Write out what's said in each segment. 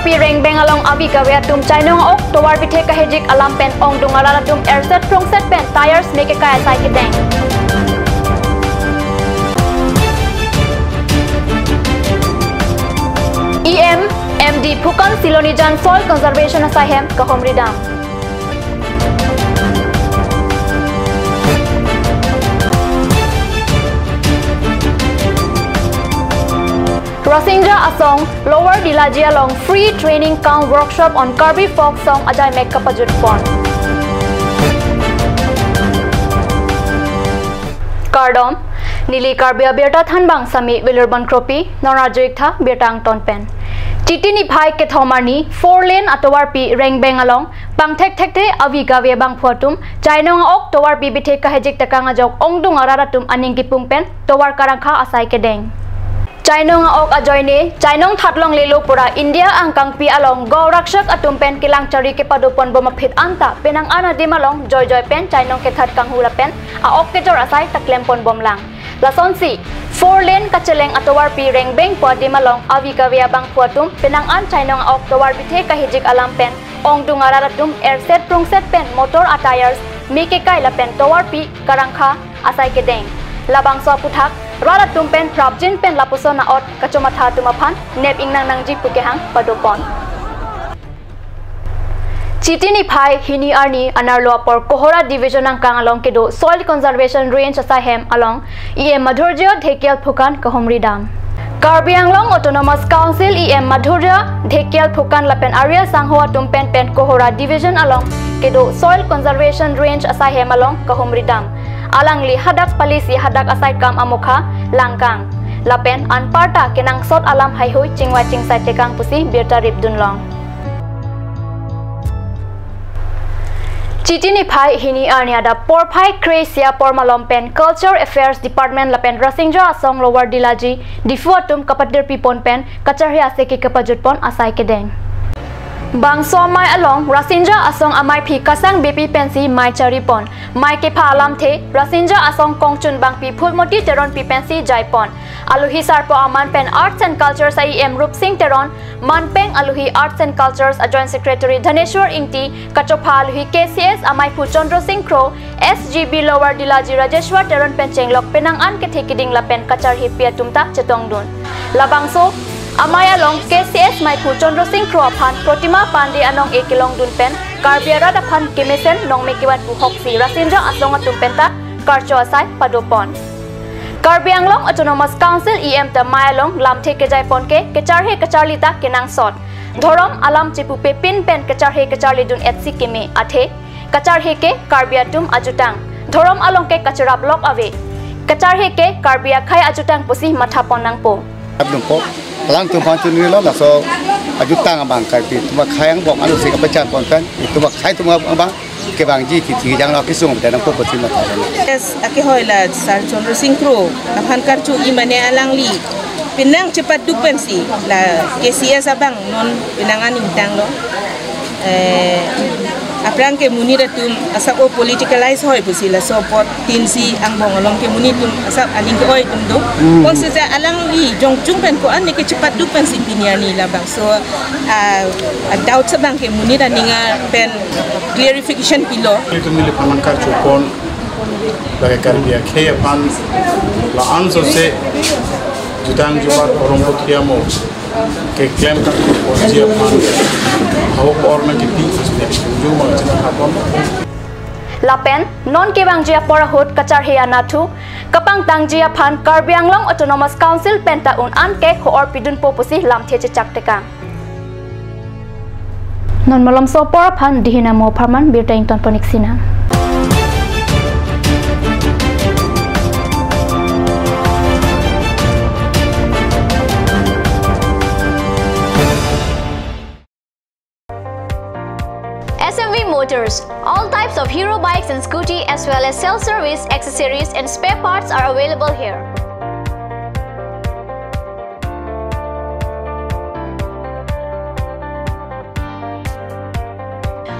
pi reng beng along avi gawe atum chainong ok towar bithe kahejik alam pen ong dungara atum airset prong set pen tires meke kaya sai ke deng EM MD Phukan Silonijan Soil Conservation Asahem Kahomri Dam Rasinja Asong Lower Dilaji along free training cum workshop on Karbi folk song Ajay Mekkapajut Pon Kardom Nili Karbia Berta Thanbang Sami Wilurban Kropi Nora Joiktha Bertang Tonpen Chitini Phai ke Thomarni 4 lane atowar pi rengbeng along pangthek thekte avi gawe bang phuatum chainong ok towar pi bithe kahejik takanga jok ongdung araratum aning ki pungpen towar karangkha asai ke deng chainong ok ajoine chainong thatlong lelo pura India angkang pi along gaurakshak atum pen kilang chari ke padupon boma phit anta penang ana dimalong joy joy pen chainong ke that kang hula pen a ok ke jor asai taklem pon bomlang lasonsi 4 lane kacheleng atowar pi rengbeng pa dimalong avi gawia bang phuatum penang an chainong ok towar bithe kahijik alam pen ong dungara ratum airset prong set pen motor attires meke kai la pen towar pi karangkha asai ke deng labang so puthak rara tumpen prabjin pen lapuso na ot kachoma tha tumaphan nep ingnang nangji pukehang padopon Chitini Phai Hini Arni Anarlo por Kohora Division ang kang along kedo Soil Conservation Range asahem along EM Madhurya Dhekial Phukan Kahomri Dam Karbi Anglong Autonomous Council EM Madhurya Dhekial Phukan Lapen Area Sanghua Tumpen Pen Kohora Division along kedo Soil Conservation Range asahem along Kahomri Dam alangli hadak palisi hadak asai kam amukha langkang lapen anparta kenang sot alam haihoi chingwa chingsai tekang pusi birta ripdun long Chitini Phai Hini Arniada Por Phai Kresia Por Malompen Culture Affairs Department Lapen Rasingja Asong Lower Dilaji Difuatum Kapadir Pipon Pen Kacharhi Ase ke Kapajut Pon Asai ke Deng Bang so mai along Rasinja Asong amai phi kasang BP pensi mai chari pon mai ke pha alam the Rasinja Asong kongchun bang pi phulmoti teron pi pensi jai pon aluhi sarpo aman pen Arts and Cultures IEM Rup Singh Teron Manpeng aluhi Arts and Cultures a Joint Secretary Dhaneshwar Ingti kachopha aluhi KCS amai phu Chandra Singh Kro SGB Lower Dilaji Rajeshwar Teron pen chenglok penang an ke thekiding la pen kachar hi pia tumta chetongdun labangso Amaya long KCS Maipu Chandra Singh Kro phan Protima Pandey anong ekilong dun pen Karbiara da phan Kemesen nong mekiwan pu hoksi Rasinja Asong atum penta Karcho asai padopon Karbi Anglong Autonomous Council EM ta Mayalong lamthe ke jai pon ke kecharhe kecharlita kenang sot Dhorom alam chipu pe pin pen kecharhe kecharli dun etsi keme athe kacharhe ke Karbiatum ajutang Dhorom along ke kachara block ave kacharhe ke Karbia khai ajutang pusi matha ponang po lang tum phan chun ni lo la so ajutang abang kai pi tuma khayang bong anu se ka pachan pon pen tuma khai tuma abang ke bang ji ki thi jang lo ki sung ta nang ko posim ma yes ake hoi la Sar Chandra Singh Kro aphan kar chu i mane alang li pinang cepat du pen si la KCS abang non pinang aning tang lo aprang ke munira tum asap o politicalize hoi pusi la support tin si ang bong along ke muni tum asap aling ke oi tum do kon se ja alang li jong chung pen ko an ne ke cepat du pen si piniani la bang so a doubt sa bang ke munira ninga pen clarification kilo tum nile phanangkar chupon la ke karbia khe phan la anso se jutang jubat orong ko thiamo ke claim ka porjia phan how or na ke pi ju ma chna hapon lapen non ke bang jia por hot kachar he anathu kapang tang jia phan Karbi Anglong Autonomous Council penta un an ke ho or pidun poposi lamthe che chak teka non malam so por phan dihina mo pharman birta ington ponik sina SMV Motors, all types of hero bikes and scooty as well as self-service, accessories and spare parts are available here.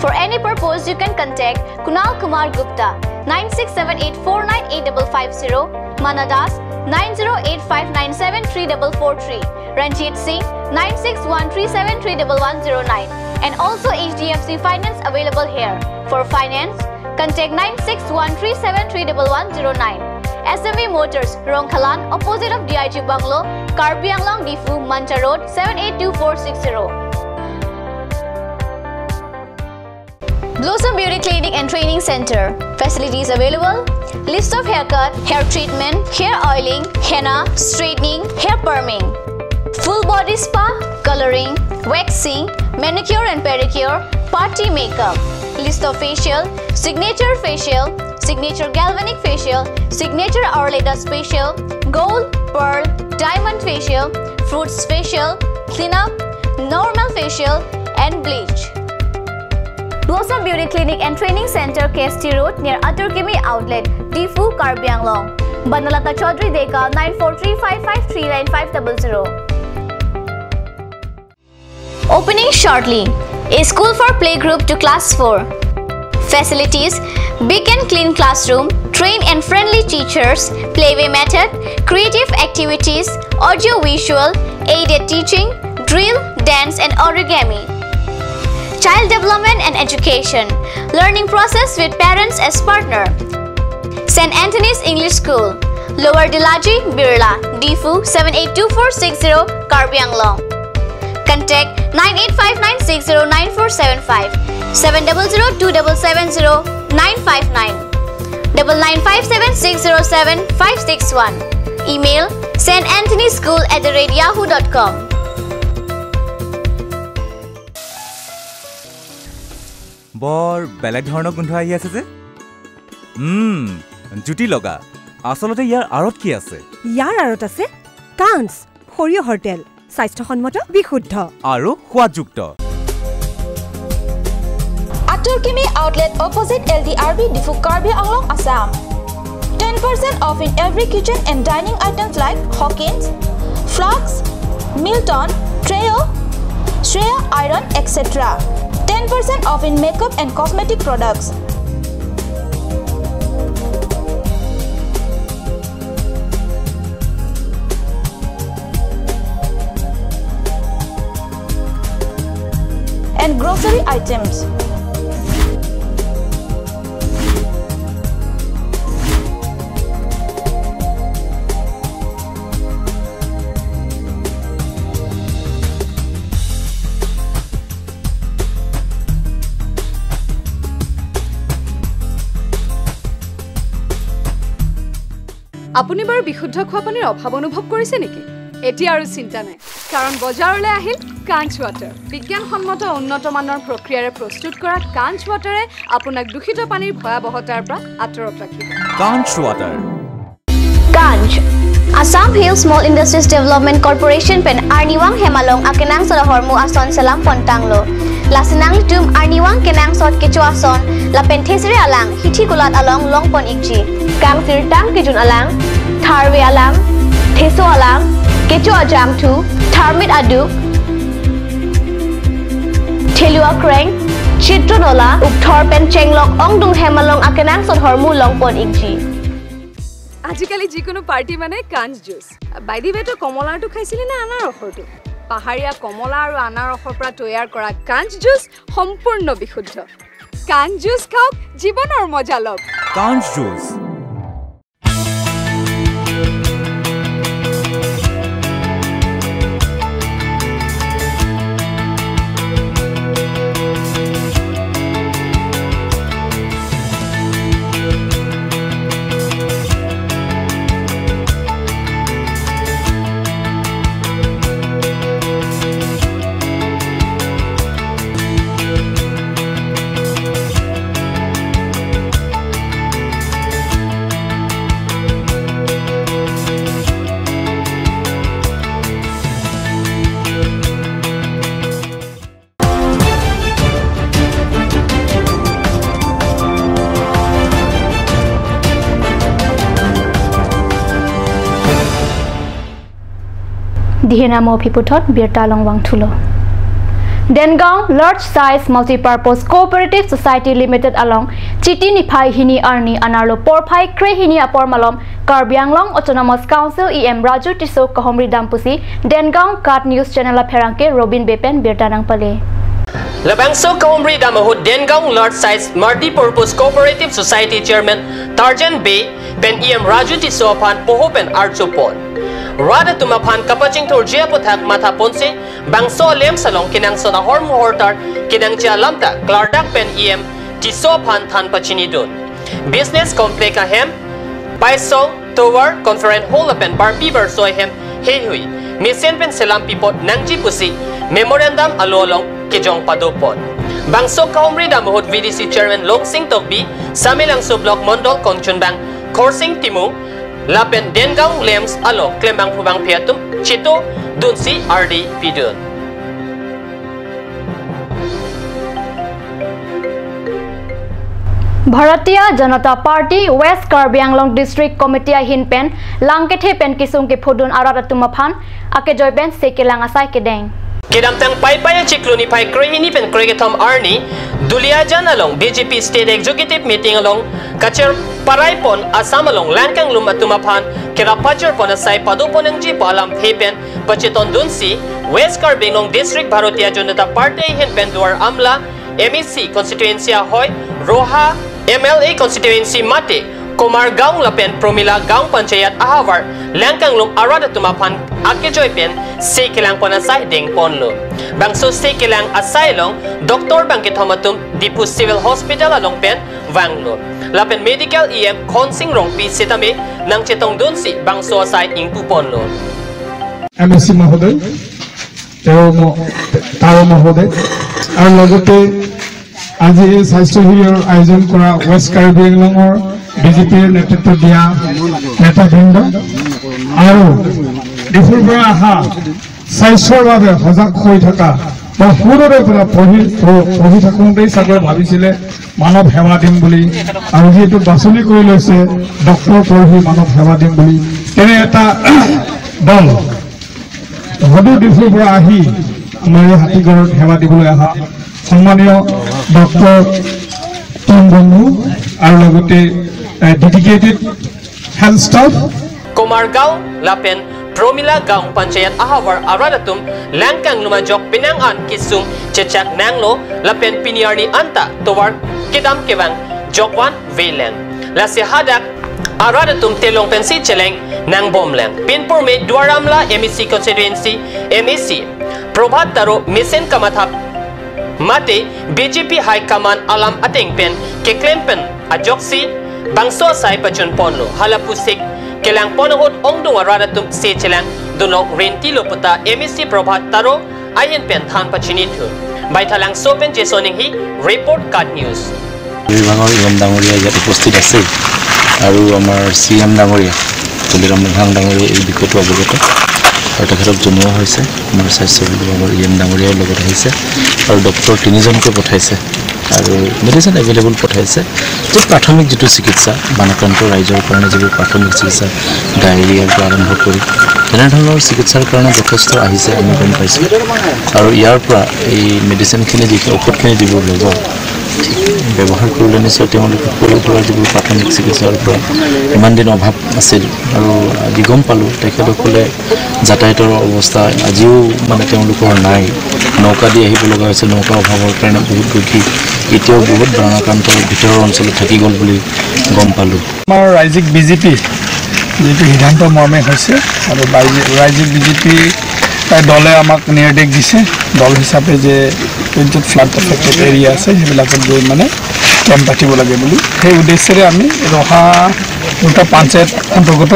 For any purpose, you can contact Kunal Kumar Gupta 9678498550, Manadas 9085973443, Ranjit Singh 9613731109 and also HDFC Finance available here. For finance, contact 9613731109. SMV Motors, Rongkhalan, opposite of DIG Bungalow, Karbi Anglong, Diphu, Mancha Road, 782460. Blossom Beauty Clinic and Training Center. Facilities available: list of haircut, hair treatment, hair oiling, henna, straightening, hair perming, full body spa, coloring, waxing, manicure and pedicure, party makeup. List of facial: signature facial, signature galvanic facial, signature Orleda facial, gold, pearl, diamond facial, fruits facial, cleanup, normal facial and bleach. Blossom Beauty Clinic and Training Center, KST Road, near Aturkimi Outlet, Diphu, Karbi Anglong. Banalata Chaudhary Deka, 9435539500. Opening shortly. A school for playgroup to class 4. Facilities: big and clean classroom, trained and friendly teachers, playway method, creative activities, audio-visual, aided teaching, drill, dance and origami. Child development and education, learning process with parents as partner. St. Anthony's English School, Lower Dilaji, Birla, Diphu, 782460, Karbi Anglong. Contact 9859609475, 7002770 959, 9957607561. Email stanthonyschool@yahoo.com. বৰ বেলেগ ধৰণৰ গোন্ধ আহি আছে যে, জুতি লগা। আচলতে ইয়াৰ আঁৰত কি আছে? ইয়াৰ আঁৰত আছে কাঞ্চ সৰিয়হৰ তেল, স্বাস্থ্যসন্মত, বিশুদ্ধ আৰু সোৱাদযুক্ত। Aturkimi Outlet, opposite LDRB, Diphu, Karbi Anglong, Assam. 10% off in every kitchen and dining items like Hawkins, Flux, Milton, Treo, Shreya Iron, etc. 10% off in makeup and cosmetic products. And grocery items. আপুনি বাৰু বিশুদ্ধ খোৱা পানীৰ অভাৱ অনুভৱ কৰিছে নেকি? এতিয়া আৰু চিন্তা নাই, কাৰণ বজাৰলৈ আহিল কাঞ্চ ৱাটাৰ। বিজ্ঞানসন্মত উন্নত মানৰ প্ৰক্ৰিয়াৰে প্ৰস্তুত কৰা কাঞ্চ ৱাটাৰে আপোনাক দূষিত পানীৰ ভয়াৱহতাৰ পৰা আঁতৰত ৰাখিব। কাঞ্চ water. Kanch Assam Hill Small Industries Development Corporation pen Arniwang Hemalong akenang Solohormu Ason Salam Pontanglo. Lasinang tum Arniwang kenang sot kecho ason lapen thesre alang hithi kulat along longpon ikji. Kang sirtang kijun alang, tharwe alang, theso alang, kecho ajang thu, tharmit adu, thelua kreng, chitronola, upthor pen chenglok ongdung hemalong akenang sot hormu longpon ikji. আজিকালি যিকোনো party মানে কাঞ্চ juice. By the ৱে, তই কমলাৰটো খাইছিলি নে আনাৰসৰটো? পাহাৰীয়া কমলা আৰু আনাৰসৰ পৰা তৈয়াৰ কৰা কাঞ্চ জুচ সম্পূৰ্ণ বিশুদ্ধ। কাঞ্চ জুচ খাওক, জীৱনৰ মজা লওক। কাঞ্চ juice. Dihena mo phiputhot birta long wang thulo. Dengaon Large Size Multipurpose Cooperative Society Limited along Chiti Niphai Hini Arni Anarlo Porphai Kre Hini Apor Malom Karbi Anglong Autonomous Council EM Raju Tiso Kahomri Dampusi Dengaon Kat News Channel Pherangke Robin Bepen Birtanang Pale. Labangso Kahomri Damahut Dengaon Large Size Multipurpose Cooperative Society Chairman Tarjan Bay Pen EM Raju Tiso Phan Poho Pen Archopon. Rada tumaphan kapaching thor jia pothak matha ponse bangso lem salong kinang sona horm hortar kinang chia lamta klardak pen EM Tiso phan than pachini dun. Business complex ahem Paiso Tower Conference Hall pen Barpi bar soi hem he hui mission pen selam pipot nangji pusi memorandum alolong kijong padopon. Bangso Kahomri Damahut VDC Chairman Lok Singh Tokbi Samilangso Block Mondol Kongchunbang Khorsing Timu Lapen Dengaon Lems alo Klembang Phubang Phiatum Chito Dunsi RD Pidun. Bharatiya Janata Party West Karbi Anglong District Committee hinpen langkethe pen kisung ke phudun arat atumaphan ake joypen sekelang asai kedeng. Kedamtang pai pai chikluni pai krehini pen kregethom arni Duliajan along BJP State Executive Meeting along Kachar Paraipon Assam along Langkang lum atumaphan Kerapajar pon asai padoponangji palam phepen Pacheton Dunsi West Karbi Anglong District Bharatiya Janata Party hinpen duar amla MEC constituency hoy Roha MLA constituency mate Kumargaon lapen Promila Gaon Panchayat ahawar Langkanglum arada tumaphan akejoy pen sekelang pon asai ding ponlo bangso sekelang asai long doctor bangke thomatum Diphu Civil Hospital along pen wanglo lapen medical EM khonsing rongpi setame nangchetong dunsi bangso asai ingpu ponlo MSc মহোদয় তেওঁ মহোদয় আৰু লগতে আজি এই স্বাস্থ্য শিবিৰৰ আয়োজন কৰা ৱেষ্ট কাৰ্বি আংলঙৰ বিজেপিৰ নেতৃত্ব দিয়া নেতাবৃন্দ আৰু ডিফুৰ পৰা অহা স্বাস্থ্যৰ বাবে সজাগ হৈ থকা বা সৰুৰে পৰা পঢ়ি থাকোঁতেই চাগৈ ভাবিছিলে মানৱ সেৱা দিম বুলি আৰু যিহেতু বাছনি কৰি লৈছে ডক্টৰ পঢ়ি মানৱ সেৱা দিম বুলি তেনে এটা দল সদূৰ ডিফুৰ পৰা আহি আমাৰ এই হাতীগড়ত সেৱা দিবলৈ অহা সন্মানীয় ডক্টৰ তম বন্ধু আৰু লগতে dedicated health staff Kumargaon lapen Promila Gaon Panchayat ahawar aradatum Langkang lumajok pinangan kisum chechak nanglo lapen piniarni anta towar kedam kewang jokwan veleng lasi hadak aradatum telong pensi cheleng nang bomleng pinpur me duaramla MEC constituency MEC Prabhat Taro mission kamathap mate BJP high command alam ateng pen keklem pen ajoksi bangso sai pachun ponlo halapusik kelang ponohot ongdong aradatum se chelang dunok renti lopata MEC Prabhat Taro ayen pen than pachini thu baithalang sopen jesoning hi report card news বিভাগৰ EM ডাঙৰীয়া ইয়াত উপস্থিত আছে আৰু আমাৰ CM ডাঙৰীয়া তুলিৰাম ৰিহাং ডাঙৰীয়া এই বিষয়টো অৱগত আৰু তেখেতক জনোৱা হৈছে। আমাৰ স্বাস্থ্য বিভাগৰ ইএম ডাঙৰীয়াৰ লগত আহিছে আৰু ডক্টৰ তিনিজনকৈ পঠাইছে আৰু মেডিচিন এভেইলেবল পঠাইছে। যে প্ৰাথমিক যিটো চিকিৎসা বানাক্ৰান্ত ৰাইজৰ কাৰণে যিবোৰ প্ৰাথমিক চিকিৎসা ডায়েৰিয়াৰ পৰা আৰম্ভ কৰি তেনেধৰণৰ চিকিৎসাৰ কাৰণে যথেষ্ট আহিছে আমি গম পাইছোঁ। আৰু ইয়াৰ পৰা এই মেডিচিনখিনি যি ঔষধখিনি যিবোৰ ল'ব ব্যৱহাৰ কৰিলে নিশ্চয় তেওঁলোকে সৰু সুৰা যিবোৰ প্ৰাথমিক চিকিৎসাৰ পৰা ইমান দিন অভাৱ আছিল আৰু আজি গম পালোঁ তেখেতসকলে যাতায়াতৰ অৱস্থা আজিও মানে তেওঁলোকৰ নাই, নৌকা দি আহিব লগা হৈছে। নৌকা অভাৱৰ কাৰণে বহুত দুখী এতিয়াও বহুত বানাক্ৰান্তৰ ভিতৰৰ অঞ্চলত থাকি গ'ল বুলি গম পালোঁ। আমাৰ ৰাজ্যিক বিজেপি যিটো সিদ্ধান্ত মৰ্মে হৈছে আৰু ৰাজ্যিক বিজেপি দলে আমাক নিৰ্দেশ দিছে দল হিচাপে যে য'ত ফ্লাড এফেক্টেড এৰিয়া আছে সেইবিলাকত গৈ মানে কেম্প পাতিব লাগে বুলি। সেই উদ্দেশ্যেৰে আমি ৰহা দুটা পঞ্চায়ত অন্তৰ্গত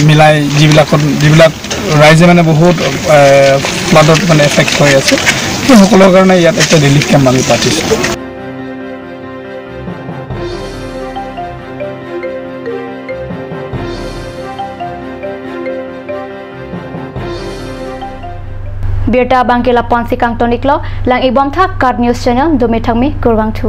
মিলাই যিবিলাক ৰাইজে মানে বহুত ফ্লাডত মানে এফেক্ট হৈ আছে সেইসকলৰ কাৰণে ইয়াত এটা ৰিলিফ কেম্প আমি পাতিছোঁ। Birta Bangkela Ponsi Kang Toniklo lang ibom thak Card News Channel domi thangmi kurwang thu.